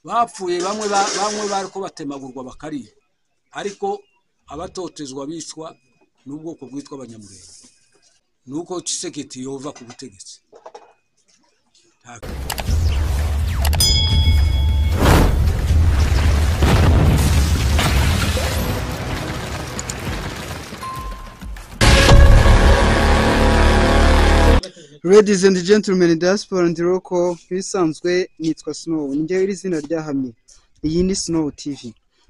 Bapfuye bamwe bamwe bariko batemagurwa bakariye, ariko abatotezwa bicwa n'ubwoko bwitwa Abanyamurenge. Nuko Tshisekedi yova ku butegetsi. Ladies and gentlemen, diaspora and local, bisanzwe nitwa Snow, njyewe iri zina ryahamye. Iyi ni Snow TV.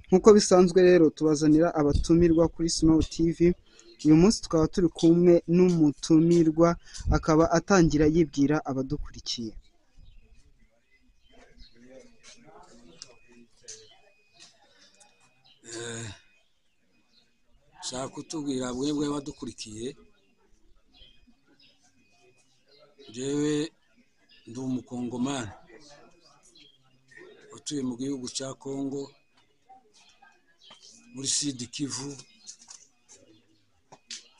Nkuko bisanzwe rero tubazanira abatumirwa kuri Snow TV. Uyu munsi tukaba turi kumwe n'umutumirwa, akaba atangira yibwira abadukurikiye. Nshaka kutubwira mwebwe abadukurikiye, jewe ndi umukongomani utuye mu gihugu cya Kongo muri Sud Kivu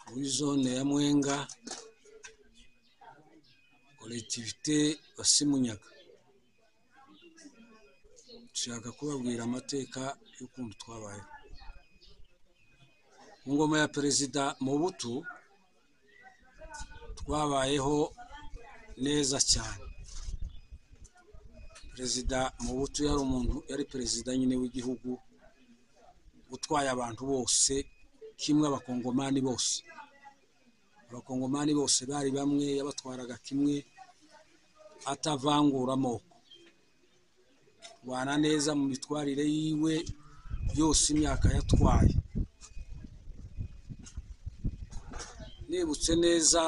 muri zone ya Mwenga, collectivité Basimunyaga. Nshaka kubabwira amateka y'ukuntu twabayeho mu ngoma ya Perezida Mobutu. Twabayeho neza cyane. Perezida Mobutu yari umuntu, yari perezida nyine w'igihugu utwaye abantu bose kimwe, abakongomani bose. Abakongomani bose bari bamwe, yabatwaraga kimwe atavangura amoko. Tubana neza mu mitwarire yiwe yose imyaka yatwaye. Nibutse neza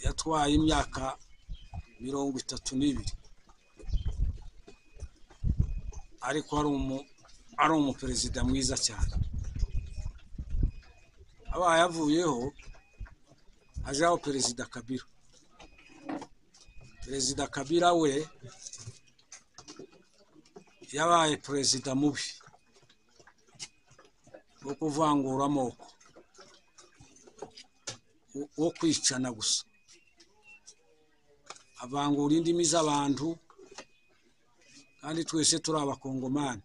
yatwaye imyaka 32, ariko ari umuperezida mwiza cyane. Abaye avuyeho ajaho Perezida Kabila. Perezida Kabila we yabaye perezida mubi wo kuvangura amoko, wo kwicana gusa, avangura indimi z'abantu, kandi twese turi abakongomani.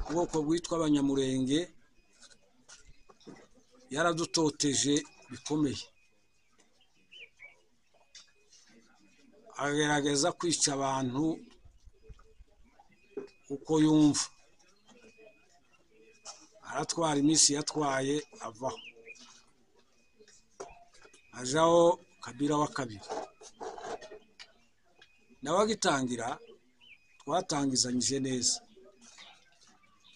Ubwoko bwitwa Abanyamurenge yaradutoteje bikomeye, agerageza kwica abantu uko yumva. Aratwara iminsi yatwaye avaho, ajaho Kabila wa kabiri. Nawe agitangira twatangizanyije neza,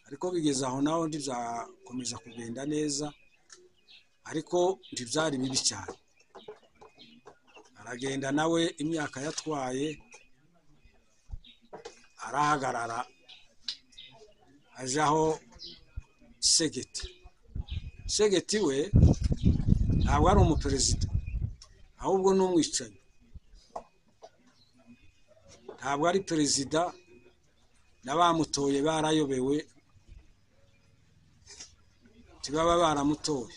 ariko bigeze aho naho ntibyakomeza kugenda neza, ariko ntibyari bibi cyane. Aragenda nawe imyaka yatwaye arahagarara, ajaho Tshisekedi. Tshisekedi we ntabwo ari umuperezida, ahubwo ni umwicanyi. Ntabwo ari perezida, n'abamutoye barayobewe, ntibaba baramutoye.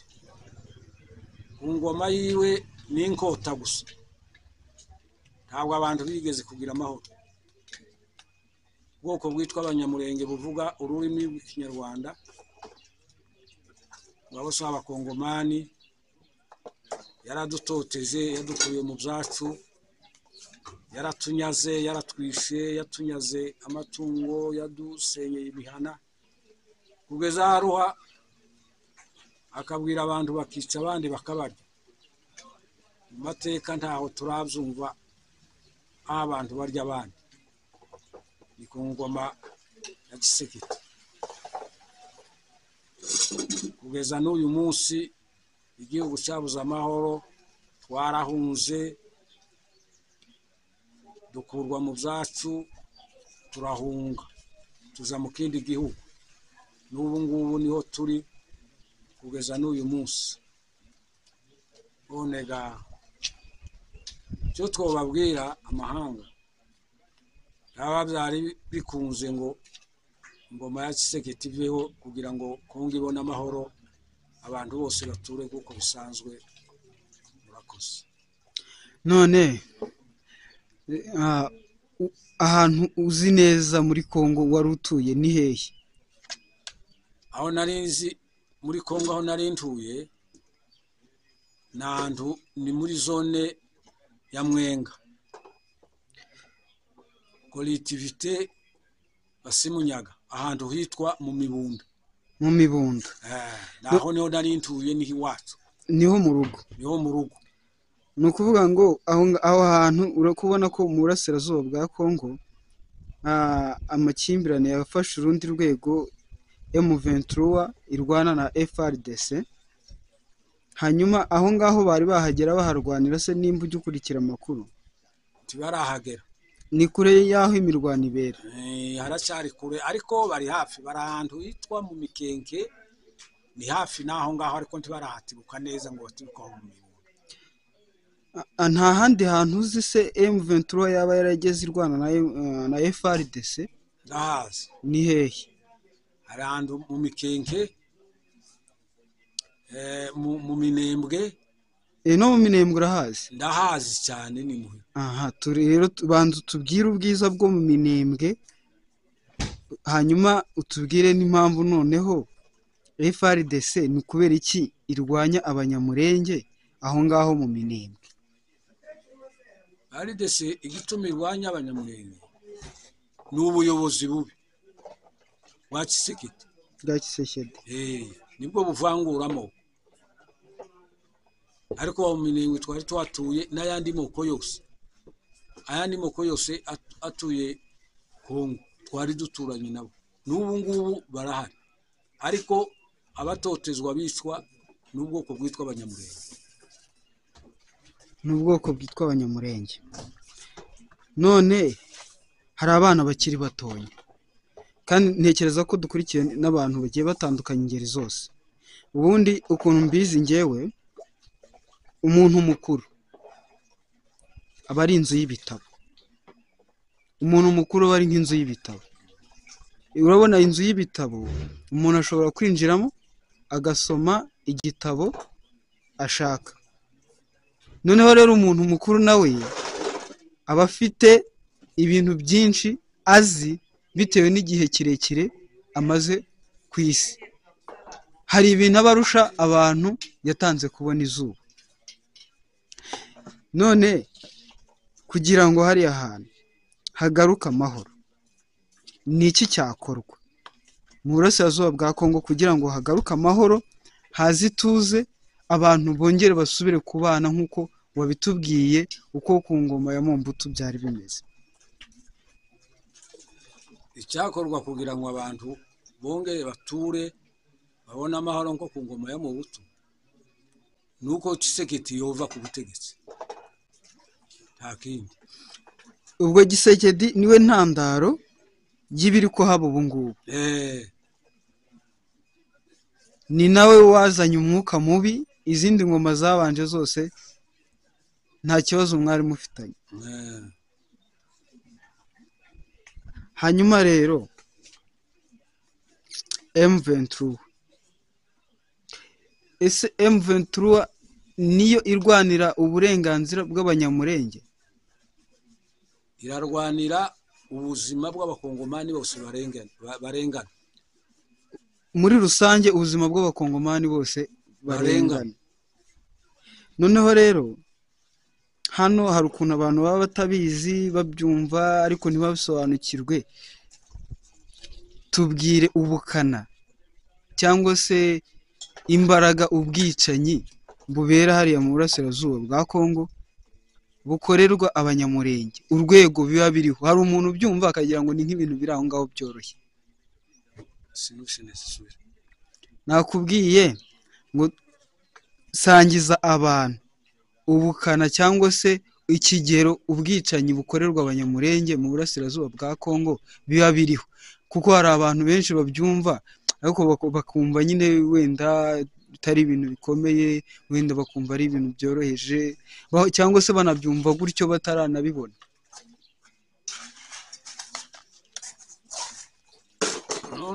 Ku ngoma yiwe ni inkota gusa, ntabwo abantu bigeze kugira amahoro. Ubwoko bwitwa Abanyamurenge buvuga ururimi rw'Ikinyarwanda, ngabo si abakongomani, yaradutoteje, yadukuye mu byacu, yaratunyaze, yaratwishe, yatunyaze amatungo, yadusenyeye imihana, kugeza aruha akabwira abantu bakica abandi bakabarya. Mu mateka ntaho turabyumva aho abantu barya abandi. Ni ku ngoma ya Tshisekedi. Kugeza n'uyu munsi igihugu cyabuze amahoro, twarahunze, dukurwa mu byacu, turahunga tuza mu kindi gihugu. N'ubu ngubu niho turi kugeza n'uyu munsi. Bonega icyo twababwira amahanga, yaba byari bikunze ngo ingoma ya Tshisekedi iveho kugira ngo Kongo ibone amahoro, abantu bose bature kuko bisanzwe. Murakoze. None Ah, ahantu uzi neza muri Kongo wari utuye ni hehe? Aho nari nzi muri Kongo, aho nari ntuye, ni ahantu ni muri zone ya Mwenga, collectivité Basimunyaga, ahantu hitwa mu Mibunda. Mu Mibunda. Naho niho nari ntuye, niho iwacu. Niho mu rugo. Niho mu rugo. Ni ukuvuga ngo aho hantu urakubona ko mu burasirazuba bwa Kongo amakimbirane yafashe urundi rwego, M23 irwana na FARDC. Hanyuma aho ngaho bari bahagera baharwanira se, nimba ujya ukurikira amakuru? Ntibarahagera. Ni kure y'aho imirwano ibera. Haracyari kure, ariko bari hafi, bari ahantu hitwa mu Mikenke, ni hafi n'aho ngaho, ariko ntibarahatibuka neza ngo batibuke aho mu Mibunda. Nta handi hantu uzi se M23 yaba yarageze irwana na FARDC? Ndahazi. Ni hehe? Hari ahantu mu Mikenke, mu Minembwe. No mu Minembwe urahazi? Ndahazi cyane, ni muhira. Aha turi rero, banza utubwire ubwiza bwo mu Minembwe, hanyuma utubwire n'impamvu noneho FARDC ni kubera iki irwanya Abanyamurenge aho ngaho mu Minembwe. FARDC igituma irwanya Abanyamurenge ni ubuyobozi bubi bwa Tshisekedi. Bwa Tshisekedi. Nibwo buvangura amoko. Ariko mu Minembwe twari twatuye n'ayandi moko yose, ayandi moko yose atuye Kongo twari duturanye nabo, n'ubu ngubu barahari, ariko abatotezwa bicwa n'ubwoko bwitwa Abanyamurenge. Ni ubwoko bwitwa Abanyamurenge. None hari abana bakiri batoya, kandi ntekereza ko dukurikiye n'abantu bagiye batandukanye ingeri zose. Ubundi ukuntu mbizi ngewe, umuntu mukuru aba ari inzu y'ibitabo. Umuntu mukuru aba ari nk'inzu y'ibitabo. Urabona inzu y'ibitabo, umuntu ashobora kwinjiramo agasoma igitabo ashaka. Noneho rero umuntu mukuru nawe aba afite ibintu byinshi azi bitewe n'igihe kirekire amaze ku isi. Hari ibintu aba arusha abantu yatanze kubona izuba. None kugira ngo hariya hantu hagaruke amahoro, ni iki cyakorwa mu burasirazuba bwa Kongo kugira ngo hagaruke amahoro, haze ituze, abantu bongere basubire kubana nk'uko wabitubwiye uko ku ngoma ya Mobutu byari bimeze? Icyakorwa kugira ngo abantu bongere bature babone amahoro nko ku ngoma ya Mobutu, nuko Tshisekedi yova ku butegetsi, nta kindi. Ubwo Tshisekedi niwe ntandaro y'ibiri ko haba ubu ngubu. Ni nawe wazanye umwuka mubi, izindi ngoma zabanje zose nta kibazo mwari mufitanye. Hanyuma rero M23, ese M23 niyo irwanira uburenganzira bw'Abanyamurenge? Irarwanira ubuzima bw'Abakongomani bose barengana. Muri rusange ubuzima bw'Abakongomani bose barengana. Noneho rero hano hari ukuntu abantu baba batabizi, babyumva ariko ntibabisobanukirwe. Tubwire ubukana cyangwa se imbaraga ubwicanyi bubera hariya mu burasirazuba bwa Kongo bukorerwa Abanyamurenge, urwego biba biriho. Hari umuntu ubyumva akagira ngo ni nk'ibintu biri aho ngaho byoroshye. Nakubwiye ngo sangiza abantu ubukana cyangwa se ikigero ubwicanyi bukorerwa Abanyamurenge mu burasirazuba bwa Kongo biba biriho, kuko hari abantu benshi babyumva ariko bakumva nyine wenda bitari ibintu bikomeye, wenda bakumva ari ibintu byoroheje, cyangwa se banabyumva gutyo bataranabibona.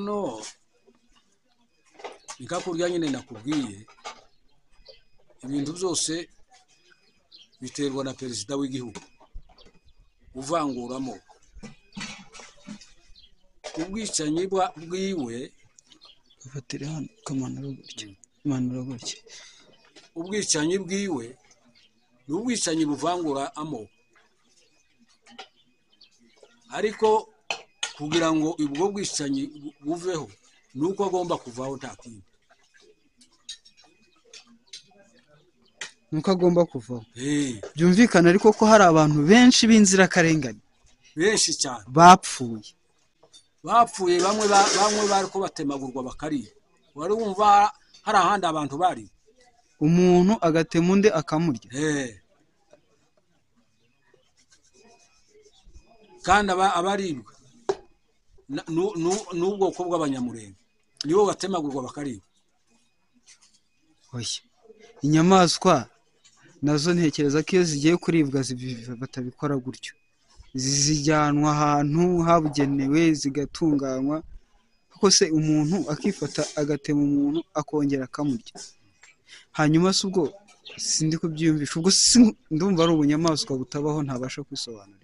No, nikakurya nyine nakubwiye, ibintu byose biterwa na perezida w'igihugu. uvangura amoko. Ubwicanyi bwiwe Ufatire hano ukamanura gutya, manura gutya. Ubwicanyi bwiwe ni ubwicanyi buvangura amoko, ariko kugira ngo ubwo bwicanyi buveho ni uko agomba kuvaho, nta kindi. Nuko agomba kuvaho. Byumvikana ariko ko hari abantu benshi b'inzirakarengane benshi cyane bapfuye. Bapfuye bamwe bamwe bariko batemagurwa bakariya. Wari wumva hari ahandi abantu bari umuntu agatema undi akamurya. Kandi abaribwa n'ubwoko bw'Abanyamurenge nibo batemagurwa bakaribwa. Oya, inyamaswa nazo ntekereza ko iyo zigiye kuribwa batabikora gutyo, zijyanwa ahantu habugenewe zigatunganywa. Kuko se umuntu akifata agatema umuntu akongera akamurya, hanyuma se ubwo sindi kubyiyumvisha, ubwo ndumva ari ubunyamaswa butabaho ntabasha kwisobanurira.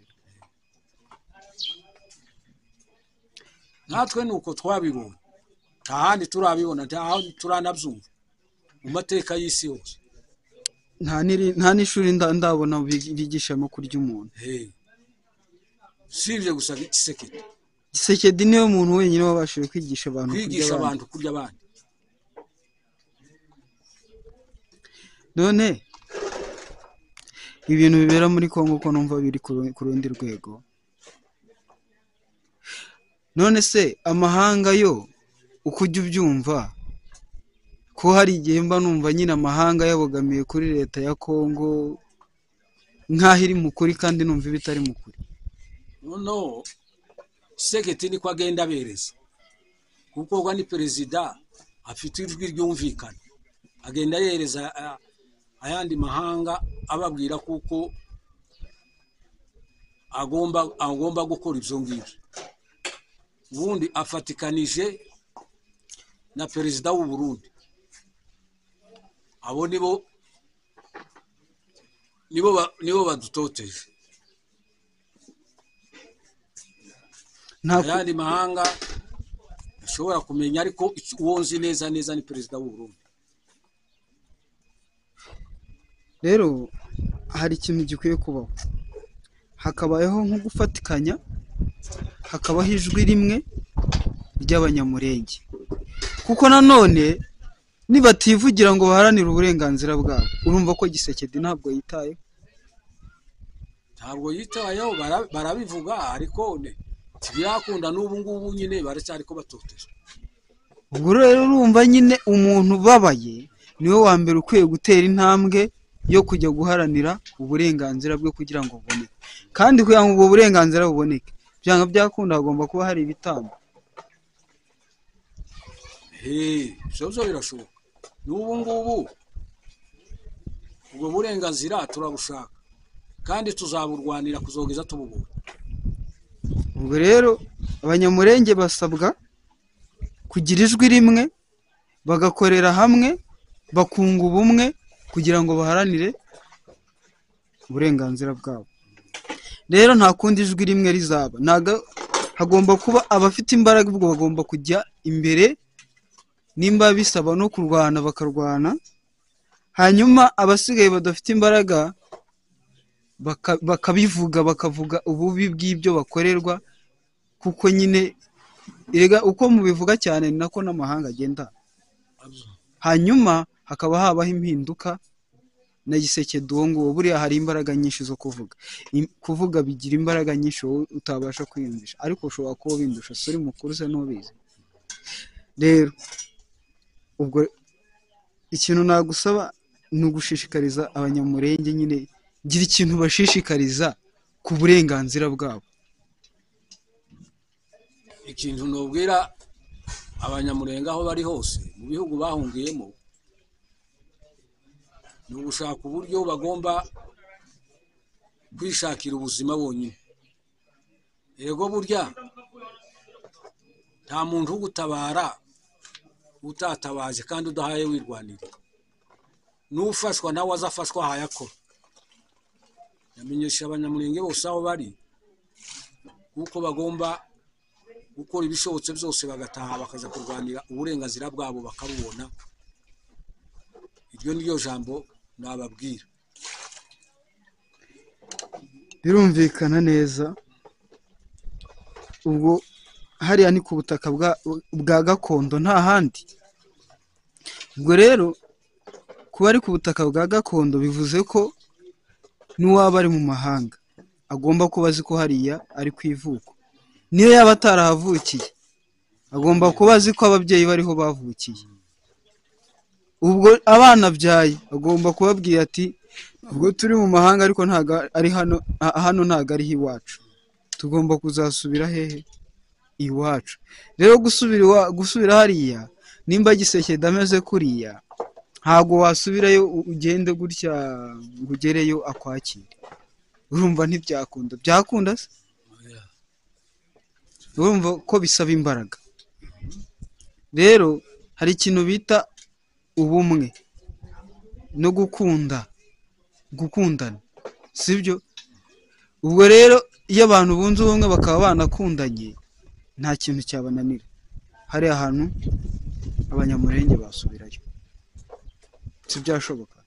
Natwe nuko twabibonye, nta handi turabibona, nta handi turanabyumva mu mateka y'isi yose. Nta n'ishuri ndabona bigishamo kurya umuntu. Sibye gusa Tshisekedi. Tshisekedi niwe muntu wenyine wabashije kwigisha abantu kurya abandi. None ibintu bibera muri Kongo ko numva biri ku rundi rwego. None se amahanga yo uko ujya ubyumva, ko hari igihe mba numva nyine amahanga yabogamiye kuri leta ya Kongo nk'aho iri mu kuri kandi numva ibitari mu kuri. No, Tshisekedi niko agenda abereza, kuko ubwo ni perezida afite ijwi ryumvikana, agenda yereza ayandi mahanga ababwira kuko agomba gukora ibyo ngibyo. Ubundi afatikanije na perezida w'u Burundi. Abo nibo badutoteje. Ayandi mahanga ashobora kumenya, ariko uwo nzi neza neza ni perezida w'u Burundi. Rero hari ikintu gikwiye kubaho, hakabayeho nko gufatikanya, hakabaho ijwi rimwe ry'Abanyamurenge, kuko nanone nibativugira ngo baharanire uburenganzira bwabo, urumva ko Tshisekedi ntabwo yitayeho. Ntabwo yitayeho, barabivuga ariko ntibirakunda n'ubu ngubu nyine baracyariko batotezwa. Ubwo rero urumva nyine umuntu ubabaye niwe wa mbere ukwiye gutera intambwe yo kujya guharanira uburenganzira bwe kugira ngo buboneke. Kandi kugira ngo ubwo burenganzira buboneke, byanga byakunda hagomba kuba hari ibitambo. Ibyo birashoboka. N'ubu ngubu ubwo burenganzira turabushaka kandi tuzaburwanira kuzogeza tububonye. Ubwo rero Abanyamurenge basabwa kugira ijwi rimwe, bagakorera hamwe, bakunga ubumwe kugira ngo baharanire uburenganzira bwabo. Rero nta kundi ijwi rimwe rizaba, hagomba kuba abafite imbaraga, ubwo bagomba kujya imbere, nimba bisaba no kurwana bakarwana, hanyuma abasigaye badafite imbaraga bakabivuga, bakavuga ububi bw'ibyo bakorerwa, kuko nyine erega uko mubivuga cyane ni nako n'amahanga agenda. Hanyuma hakaba habaho impinduka na Tshisekedi uwo nguwo. Buriya hari imbaraga nyinshi zo kuvuga, kuvuga bigira imbaraga nyinshi wowe utabasha kwiyumvisha, ariko ushobora kuba ubindusha, suri mukuru se ntubizi. Rero ubwo ikintu nagusaba ni ugushishikariza Abanyamurenge nyine, gira ikintu bashishikariza ku burenganzira bwabo. Ikintu nobwira Abanyamurenge aho bari hose mu bihugu bahungiyemo ni ugushaka uburyo bagomba kwishakira ubuzima bonyine. Erego burya nta muntu ugutabara utatabaje kandi udahaye wirwanira. N'ufashwa nawe azafashwa hayakora. Yamenyesha Abanyamurenge bose aho bari Kuko bagomba gukora ibishobotse byose bagataha, bakaja kurwanira uburenganzira bwabo bakabubona. Iryo ni ryo jambo nababwira. Birumvikana neza. Ubwo hariya ni ku butaka bwa gakondo, nta handi. Ubwo rero kuba ari ku butaka bwa gakondo bivuze ko n'uwaba ari mu mahanga agomba kuba azi ko hariya ari ku ivuko. Niyo yaba atarahavukiye agomba kuba azi ko ababyeyi bariho bavukiye. Ubwo abana abyaye agomba kubabwira ati ubwo turi mu mahanga ariko ntago ari hano, hano ntago ariho iwacu, tugomba kuzasubira hehe? Iwacu. Rero gusubira hariya, nimba Gisekedi ameze kuriya, ntabwo wasubirayo ugende gutya ngo ugereyo akwakire. Urumva ntibyakunda. Byakunda se? Urumva ko bisaba imbaraga. Rero hari ikintu bita ubumwe no gukundana, sibyo? Ubwo rero iyo abantu bunze ubumwe bakaba banakundanye, nta kintu cyabananira. Hari ahantu Abanyamurenge basubirayo, si byashoboka?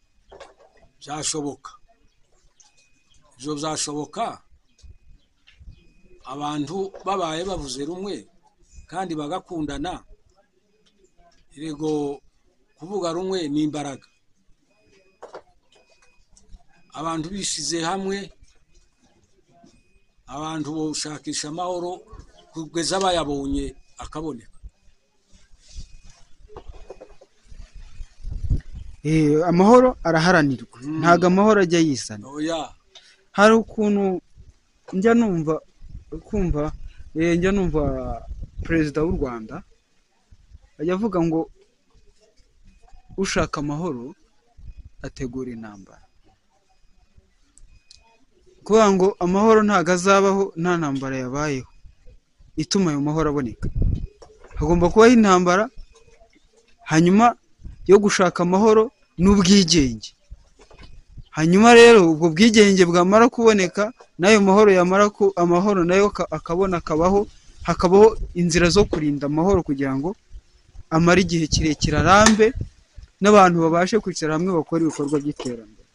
Byashoboka, ibyo byashoboka abantu babaye bavuze rumwe kandi bagakundana. Erego kuvuga rumwe ni imbaraga. Abantu bishyize hamwe, abantu boshakisha amahoro kugeza bayabonye akaboneka. Amahoro araharanirwa, ntabwo amahoro ajya yizana. Hari ukuntu njya numva kumva njya numva perezida w'u Rwanda ajya avuga ngo ushaka amahoro ategura intambara. Kuvuga ngo amahoro ntabwo azabaho nta ntambara yabayeho ituma ayo mahoro aboneka. Hagomba kubaho intambara hanyuma yo gushaka amahoro n'ubwigenge. Hanyuma rero ubwo bwigenge bwamara kuboneka n'ayo mahoro yamara ku amahoro nayo akabona akabaho, hakabaho inzira zo kurinda amahoro kugira ngo amare igihe kirekire arambe, n'abantu babashe kwicara hamwe bakora ibikorwa by'iterambere.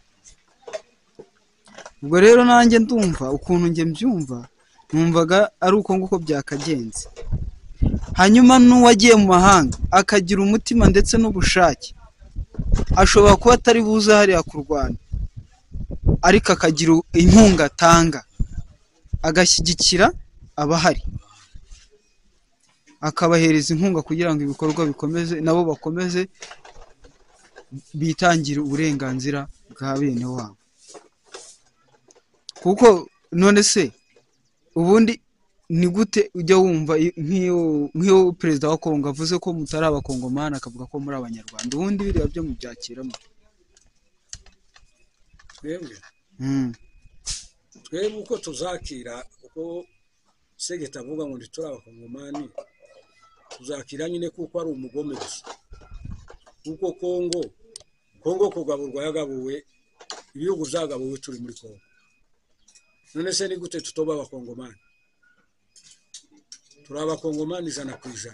Ubwo rero nanjye ndumva ukuntu njye mbyumva, numvaga ari uko nguko byakagenze. Hanyuma n'uwagiye mu mahanga akagira umutima ndetse n'ubushake, ashobora kuba atari buze hariya kurwana, ariko akagira inkunga atanga, agashyigikira abahari, akabahereza inkunga kugira ngo ibikorwa bikomeze, nabo bakomeze bitangire uburenganzira bwa bene wabo. Kuko none se ubundi ni gute ujya wumva nk'iyo perezida wa Kongo avuze ko mutari abakongomani akavuga ko muri abanyarwanda, ubundi biriya byo mubyakiramo? Twebwe uko tuzakira, uko Segeta avuga ngo ntituri abakongomani, tuzakira nyine kuko ari umugome gusa. Kuko Kongo kugaburwa yagabuwe, ibihugu byagabuwe turi muri Kongo. None se ni gute tutoba abakongomani? Turi abakongomani 100%.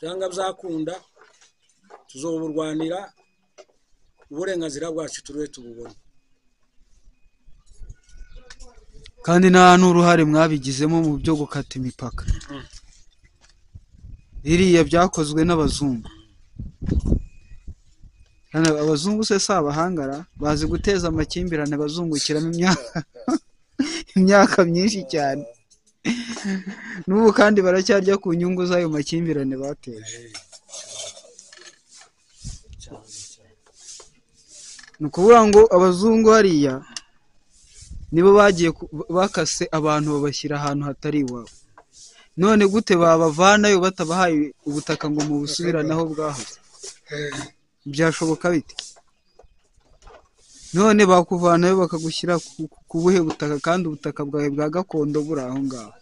Byanga byakunda tuzoburwanira uburenganzira bwacu turebe tububone. Kandi nta n'uruhare mwabigizemo mu byo gukata imipaka. Iriya byakozwe n'abazungu. Abazungu se si abahangara, bazi guteza amakimbirane bazungukiramo imyaka myinshi cyane. N'ubu kandi baracyarya ku nyungu z'ayo makimbirane bateje. Ni ukuvuga ngo abazungu hariya nibo bagiye bakase abantu babashyira ahantu hatari iwabo. None gute babavanayo batabahaye ubutaka ngo mubusubirane aho bwahoze? Byashoboka bite? None bakuvanayo bakagushyira ku buhe butaka kandi ubutaka bwawe bwa gakondo buri aho ngaho?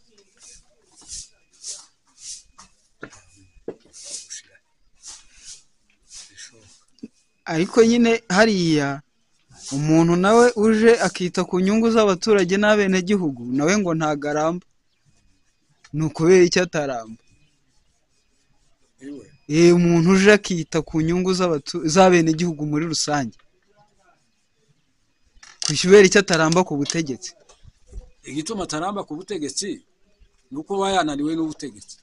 Ariko nyine hariya umuntu nawe uje akita ku nyungu z'abaturage n'abenegihugu nawe ngo ntagaramba. Ni ukubera icyo ataramba? Iwe. Umuntu uje akita ku nyungu z'abenegihugu muri rusange, kubera icyo ataramba ku butegetsi? Igituma ataramba ku butegetsi ni uko aba yananiwe n'ubutegetsi.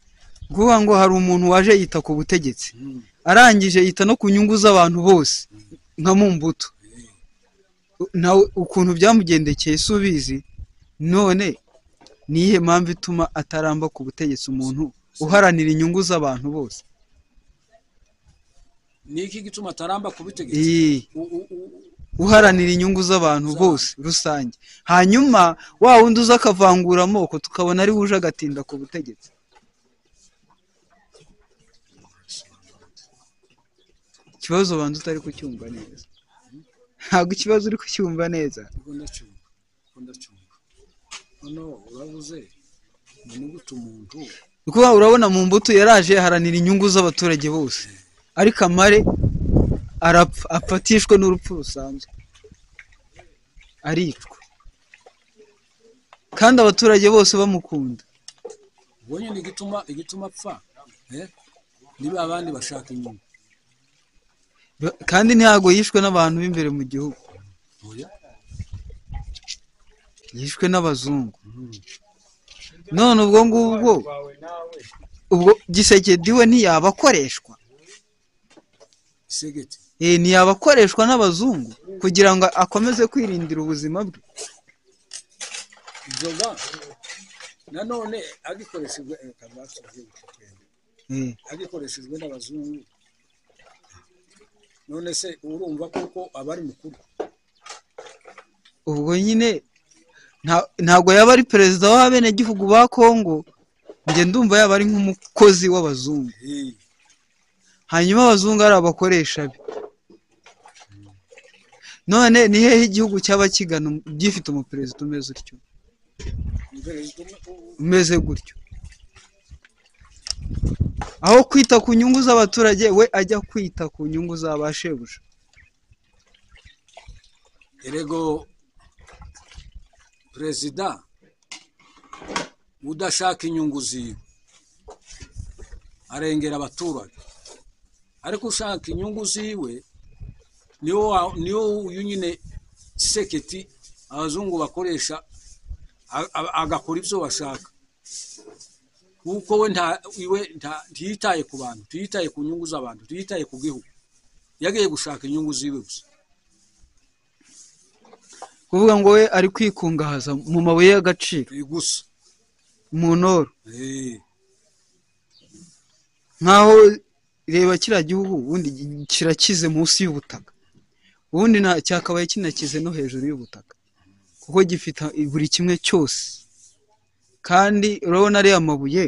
Kuvuga ngo hari umuntu waje yita ku butegetsi, arangije yita no ku nyungu z'abantu bose nka Mumbuto, nawe ukuntu byamugendekeye si ubizi. None ni iyihe mpamvu ituma ataramba ku butegetsi, umuntu uharanira inyungu z'abantu bose? Ni iki gituma ataramba ku butegetsi? Uharanira inyungu z'abantu bose rusange, hanyuma wa wundi uza akavangura amoko tukabona ari uje agatinda ku butegetsi. Ikibazo banza utari kucyumva neza. Ntabwo ikibazo uri kucyumva neza. Ndacyumva. Noneho uravuze ni gute umuntu Kuba urabona mu mbuto yaraje aharanira inyungu z'abaturage bose, ariko amare arapfa, afatishwe n'urupfu rusanzwe, aricwa, kandi abaturage bose bamukunda. Ubwo nyine igituma apfa niba abandi bashaka inyungu. Kandi ntabwo yishwe n'abantu b'imbere mu gihugu, yishwe n'abazungu. None ubwo ngubwo ubwo Gisekedi we ntiyabakoreshwa, ntiyabakoreshwa n'abazungu kugira ngo akomeze kwirindira ubuzima bwe. Nanone agikoreshejwe n'abazungu. None se urumva kuko abari mukuru? Ubwo nyine ntabwo yaba ari perezida w'abenegihugu ba Kongo, njye ndumva yaba ari nk'umukozi w'abazungu, hanyuma abazungu ari abakoresha be. None ni hehe igihugu cyaba kigana gifite umuperezida umeze utyo, umeze gutyo? Aho kwita ku nyungu z'abaturage we ajya kwita ku nyungu za ba shebuja. Erego perezida udashaka inyungu ziwe arengera abaturage, ariko ushaka inyungu ziwe niwo uyu nyine Tshisekedi abazungu bakoresha agakora ibyo bashaka, kuko we ntiyitaye ku bantu, ntiyitaye ku nyungu z'abantu, ntiyitaye ku gihugu, yagiye gushaka inyungu ziwe gusa. Kuvuga ngo we ari kwikungahaza mu mabuye y'agaciro gusa, mu ntoro. Nkaho reba kiriya gihugu ubundi kirakize munsi y'ubutaka, ubundi cyakabaye kinakize no hejuru y'ubutaka, kuko gifite buri kimwe cyose. Kandi urabona ariya mabuye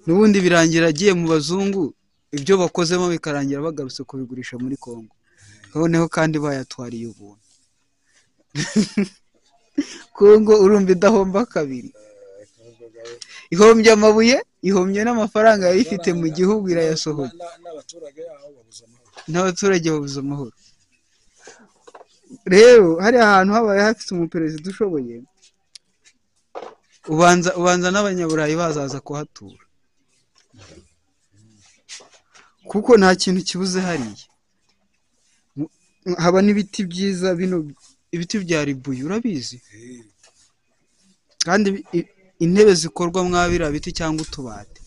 n'ubundi birangira agiye mu bazungu, ibyo bakozemo bikarangira bagarutse kubigurisha muri Kongo, noneho kandi bayatwariye ubuntu. Kongo urumva idahomba kabiri, ihombye amabuye, ihombye n'amafaranga yari ifite mu gihugu irayasohoye, n'abaturage babuze amahoro. Rero hari ahantu habaye hafite umuperezida ushoboye, ubanza n'abanyaburayi bazaza kuhatura, kuko nta kintu kibuze hariya. Haba n'ibiti byiza, bino ibiti bya ribuyu urabizi, kandi intebe zikorwa mwa biriya biti cyangwa utubati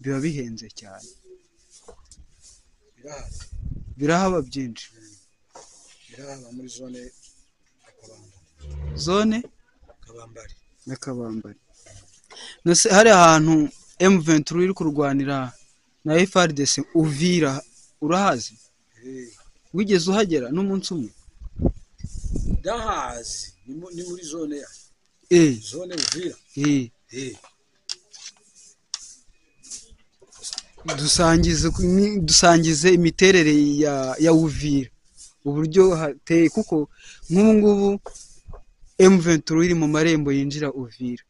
biba bihenze cyane, birahaba byinshi. Birahaba muri zone zone Nyakabambari. Nose hari ahantu M23 iri kurwanira na FARDC Uvira, urahazi? Wigeze uhagera n'umunsi umwe? Ndahazi, ni muri zone ya zone Uvira. Dusangize imiterere ya Uvira, uburyo hateye, kuko nk'ubu ngubu M23 iri mu marembo yinjira Uvira.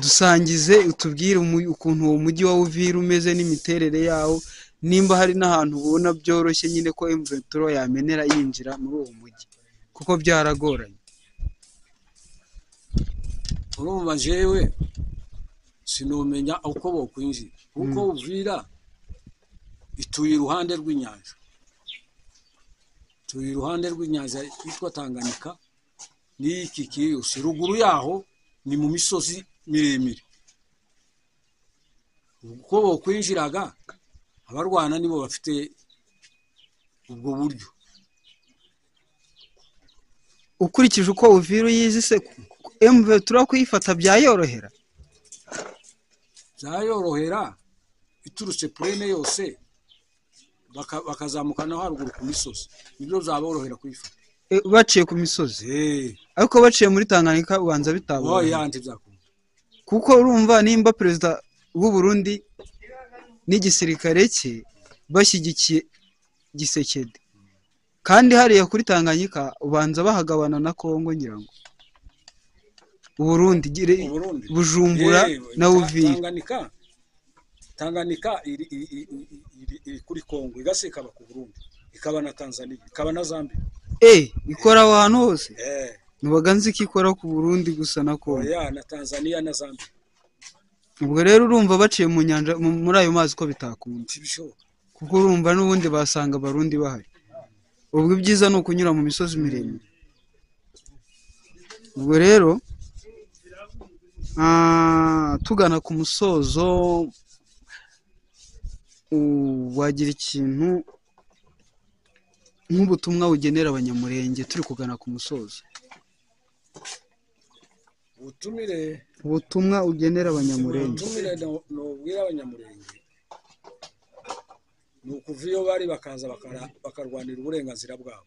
Dusangize utubwire ukuntu uwo mujyi wa Uvira umeze n'imiterere yawo, nimba hari n'ahantu ubona byoroshye nyine ko M23 yamenera yinjira muri uwo mujyi, kuko byaragoranye. Urumva jewe sinomenya uko bokwinjira, kuko Uvira ituye iruhande rw'inyanja, ituye iruhande rw'inyanja yitwa Tanganyika n'iyikikiye yose. Ruguru yaho ni mu misozi miremire. Uko bokwinjiraga, abarwana nibo bafite ubwo buryo. Ukurikije uko Uvira uyizi se, M23 kuyifata byayorohera? Byayorohera iturutse plaine yose, bakazamuka no haruguru ku misozi, nibyo byaborohera kuyifata. Baciye ku misozi? Ariko baciye muri Tanganyika ubanza bitaborohera. Oya, ntibyakunda. Kuko urumva nimba perezida w'u Burundi n'igisirikare cye bashyigikiye Gisekedi, kandi hariya kuri Tanganyika ubanza bahagabana na Kongo, ngira ngo Uburundi, Uburundi. Bujumbura na Uvira. Tanganyika iri kuri Kongo, igase ikaba ku Burundi, ikaba na Tanzania, ikaba na Zambia. Ikora aho hantu hose? Nubaga nzi ko ikora ku Burundi gusa na Kongo. Oya, na Tanzania na Zambia. Ubwo rero urumva baciye mu nyanja, muri ayo mazi ko bitakunda. Ntibishoboka. Kuko urumva n'ubundi basanga Abarundi bahari. Ubwo ibyiza ni ukunyura mu misozi miremire. Ubwo rero tugana ku musozo, wagira ikintu nk'ubutumwa ugenera Abanyamurenge turi kugana ku musozo? Ubutumire? Ubutumwa ugenera Abanyamurenge. Ubutumire nobwira Abanyamurenge ni ukuva iyo bari bakaza bakarwanira uburenganzira bwabo.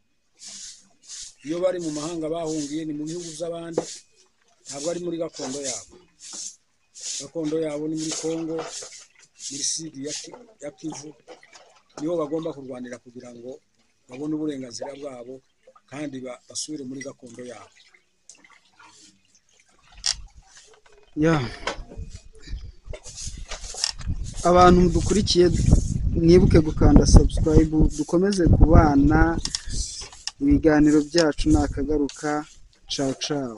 Iyo bari mu mahanga bahungiye ni mu bihugu by'abandi, ntabwo ari muri gakondo yabo. Gakondo yabo ni muri Kongo, muri Sud ya Kivu, niho bagomba kurwanira kugira ngo babone uburenganzira bwabo kandi basubire muri gakondo yabo. Ya, abantu mudukurikiye, mwibuke gukanda subscribe, dukomeze kubana, ibiganiro byacu nakagaruka. Ciao ciao.